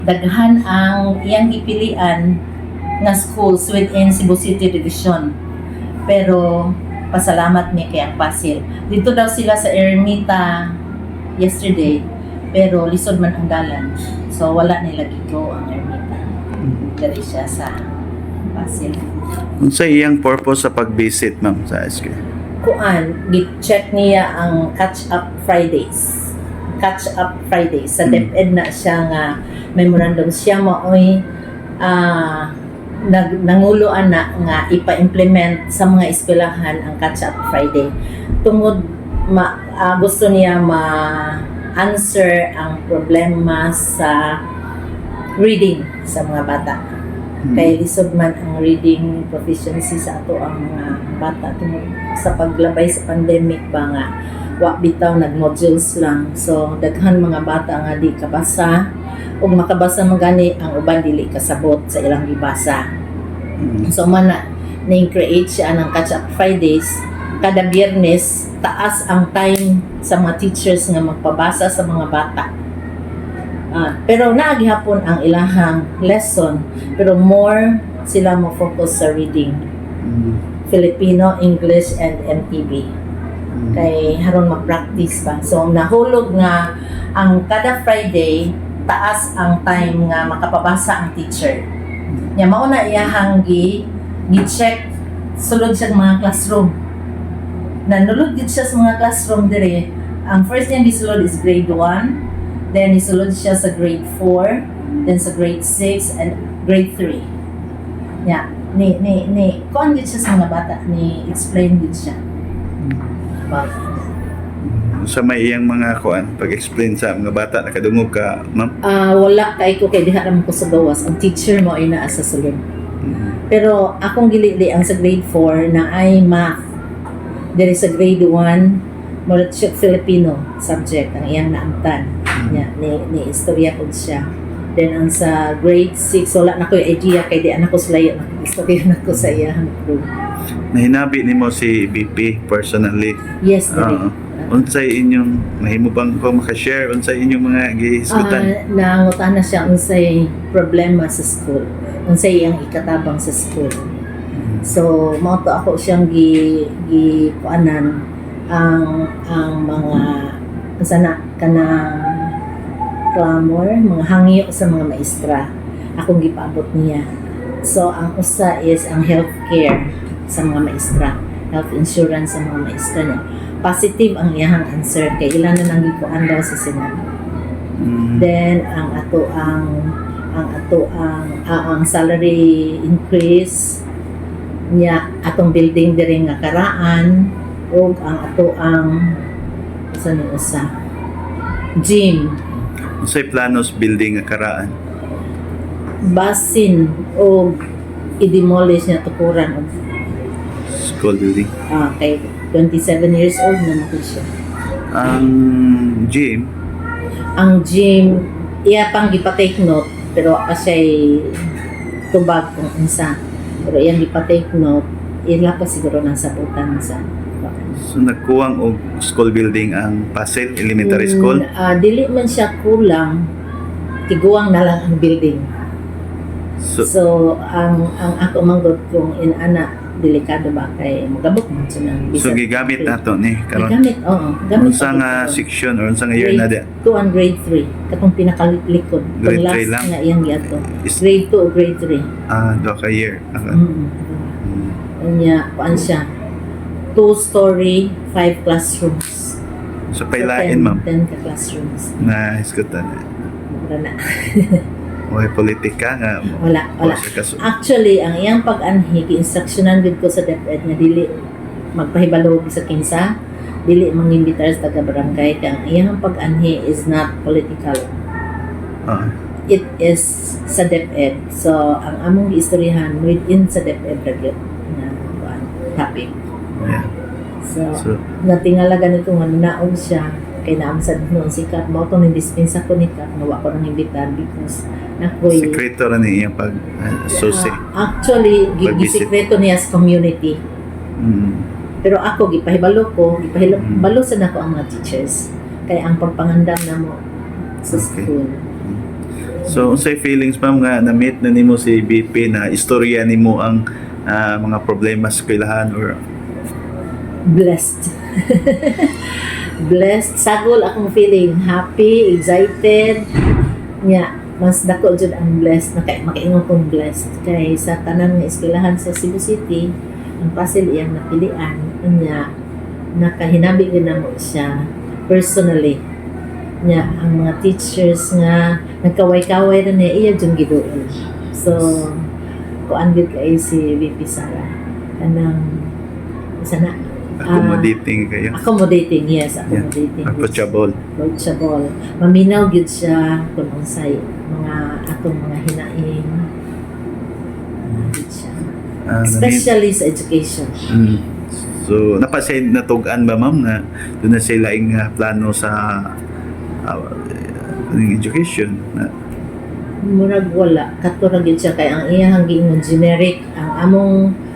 Daghan ang iyang gipilian nga schools within Cebu City Division. Pero pasalamat mi kay ang Pasil. Dito daw sila sa Ermita yesterday, pero lisod man ang dalan. So wala nila gi-go ang Ermita. Diri siya sa Pasil. Unsa iyang purpose sa pag-visit, ma'am, sa SK? Kuan, gi-check niya ang Catch Up Fridays. Catch Up Fridays. Sa DepEd na siya nga memorandum, siya maoy nangulo ana nga ipa-implement sa mga eskwelahan ang Catch Up Friday. Tungod gusto niya ma-answer ang problema sa reading sa mga bata. Kay lisod man ang reading proficiency sa ato ang mga bata tungod sa paglabay sa pandemic ba nga wa bitaw, nag-modules lang. So daghan mga bata nga di kabasa ug makabasa man gani ang uban, dili kasabot sa ilang gibasa. So man na ning create siya ng Catch Up Fridays. Kada Biyernes, taas ang time sa mga teachers nga magpabasa sa mga bata. Pero naa gihapon ang ilahang lesson, pero more sila mo focus sa reading. Filipino, English and MTB. Kay haron ma-practice pa. So nahulog nga ang kada Friday, taas ang time nga makapabasa ang teacher. Nya mao na iyahang gi check, sulod siya sa mga classroom. Nanulod gid siya sa mga classroom dire. Ang first niyang gisulod is grade 1, then isulod siya sa grade 4, then sa grade 6 and grade 3. Ya, ni ni ni kuan gid siya sa mga bata, ni explain gid siya about Sa may iyang mga kuan pag-explain sa mga bata, nakadungog ka, ma'am? Ah, wala kay ko kay diha ra man ko sa gawas. Ang teacher mo ay naa sa sulod. Pero akong gilili ang sa grade 4 na ay math. Diri sa grade 1, murag siya Filipino subject ang iyang naamtan. Nya ni istorya pud siya. Then ang sa grade 6, wala na ko yung idea kay di ana ko sa layo, istorya na ko sa iyang group. Nahinabi nimo si VP personally? Yes, diri. Oo. Unsay inyong mahimo bang ko maka-share unsay inyong mga gihisgutan? Nangutana siya unsay problema sa school, unsay iyang ikatabang sa school. So mao to ako siyang gi gi kuanan ang mga unsa na kanang clamor, mga hangyo sa mga maestra. Akong gipaabot niya. So ang usa is ang healthcare sa mga maestra, health insurance sa mga maestra niya. Positive ang iyahang answer kay ilan na nang gikuan daw sa Senado. Then ang ato ang salary increase niya, atong building diri nga karaan, ug ang ato ang usa ni usa gym. Unsay planos building nga karaan? Basin og i-demolish niya, tukuran og School building. Kay 27 years old na mo siya. Ang gym? Ang gym, iya pang gipa-take note, pero pa siya'y tubag kung unsa, pero iyang gipa-take note, ila pa siguro nang sabutan sa So nagkuwang og school building ang Pasil Elementary School? Dili man siya kulang, tiguang na lang ang building. So, So ang ako manggod kung inana delikado ba kay magabot man siya ng so gigamit nato ni karon? Gigamit, oo, gamit. Unsa nga section or unsa nga year na di? 2 and grade 3, katong pinakalikod. Grade Itong last 3 lang? nga iyang giadto. Grade 2 o grade 3. Duha ka year. Unya, kuan siya. Two-story, five classrooms. So pailain, So, ma'am, 10 ka classrooms. Na hisgutan? Mura na. Way politika nga mo? Wala, wala. Sa kaso. Actually, ang iyang pag-anhi, gi-instructionan gud ko sa DepEd nga dili magpahibalo sa kinsa, dili mangimbitar sa taga barangay kay ang iyang pag-anhi is not political. It is sa DepEd. So, ang among giistoryahan within sa DepEd ra gyud nga kuan, topic. So, So natingala ganito nga nanaog siya kay naam sa noon si Kat, mao tong dispensa ko ni Kat nga wa ko nang imbitar because nakoy Sekreto ra ni iyang pag susi. Actually, Pag-visit. gisekreto niya sa community. Pero ako gipahibalo ko, gipahibalo sa nako ang mga teachers. Kay ang pagpangandam namo sa school. So unsay feelings, ma'am, nga na-meet na nimo si VP, na istorya nimo ang mga problema sa eskwelahan or Blessed. Blessed. Sagol akong feeling. Happy, excited. Nya, mas dako jud ang blessed. Naka, makaingon kong blessed. Kay sa tanan nga eskwelahan sa Cebu City, ang Pasil iyang napilian. Nya, nakahinabi gyud namo siya personally. Nya, ang mga teachers nga nagkaway-kaway na niya, iya jud giduol. So, kuan gyud kay si VP Sara. Kanang isa na Accommodating kayo? Accommodating, yes, accommodating. Approachable. Approachable. Maminaw gyud siya kung unsay mga atong mga hinaing. Gyud siya. Especially sa education. So, napasay natug-an ba, ma'am, nga doon na sila laing plano sa education na Murag wala, kato ra gyud siya kay ang iyahang giingon generic, ang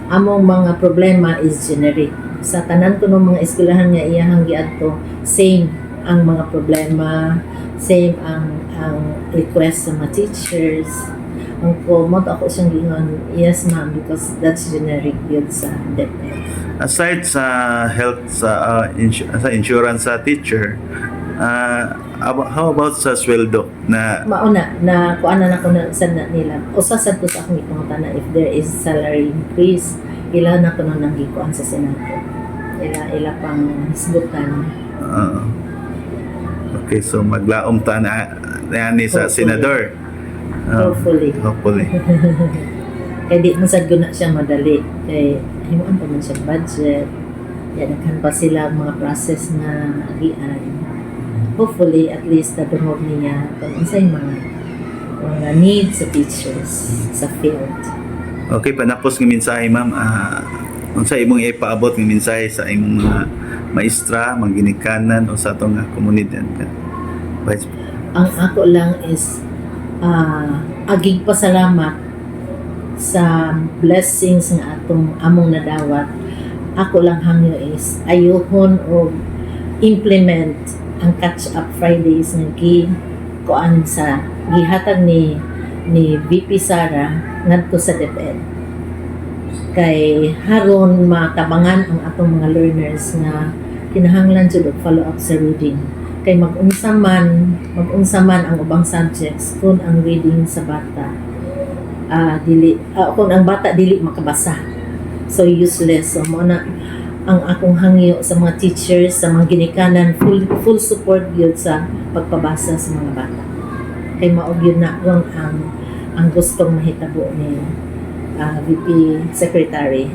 among mga problema is generic. Sa tanan ko ng mga eskwelahan nga iyahang giadto, same ang mga problema, same ang request sa mga teachers. Ang ko mo ako siyang giingon, "Yes, ma'am," because that's generic yun sa DepEd. Aside sa health, sa insurance sa teacher, how about sa sweldo na Mauna na kuan na nako na sa na nila, usa sad ko sa akong gipangutana if there is salary increase. Ila na ko nang gikuan sa Senado, ila pang hisgutan. Okay, so maglaom ta na na ni sa Hopefully. Senador. Hopefully. Hopefully. Kay di man sad guna siya madali kay himuan pa man siya budget ya, daghan pa sila mga process nga agian. Hopefully at least nadungog niya kung unsay mga needs sa teachers sa field. Okay, panapos nga mensahe, ma'am. Unsa imong ipaabot nga mensahe sa imong mga maestra, mga ginikanan o sa atong komunidad? Vice Ang ako lang is agig pasalamat sa blessings nga atong among nadawat. Ako lang hangyo is ayuhon o implement ang Catch Up Fridays nga gi kuan sa gihatag ni VP Sara ngadto sa DepEd. Kay haron matabangan ang atong mga learners nga kinahanglan jud og follow up sa reading, kay mag-unsa man ang ubang subjects kung ang reading sa bata dili, kung ang bata dili makabasa, so useless. So mo na ang akong hangyo sa mga teachers, sa mga ginikanan, full support gyud sa pagpabasa sa mga bata kay mao gyud na ron ang gustong mahitabo ni VP Secretary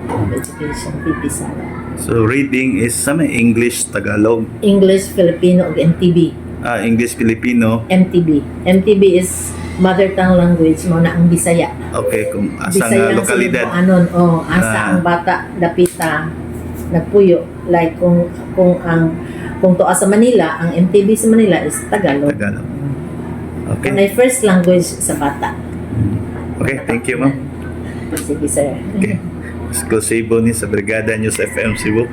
of Education VP Sara. So reading is sa may English, Tagalog, English, Filipino ug MTB. English, Filipino. MTB. MTB is mother tongue language, mo na ang Bisaya. Okay, kung asa Bisaya nga ang lokalidad. Anon, oh, asa ang bata dapita nagpuyo. Like kung tuwa sa Manila, ang MTB sa Manila is Tagalog. Tagalog. Okay. Kanay first language sa bata. Okay, thank you, ma'am. Sige, sir. Okay. Exclusivo ni sa Brigada News FM Cebu.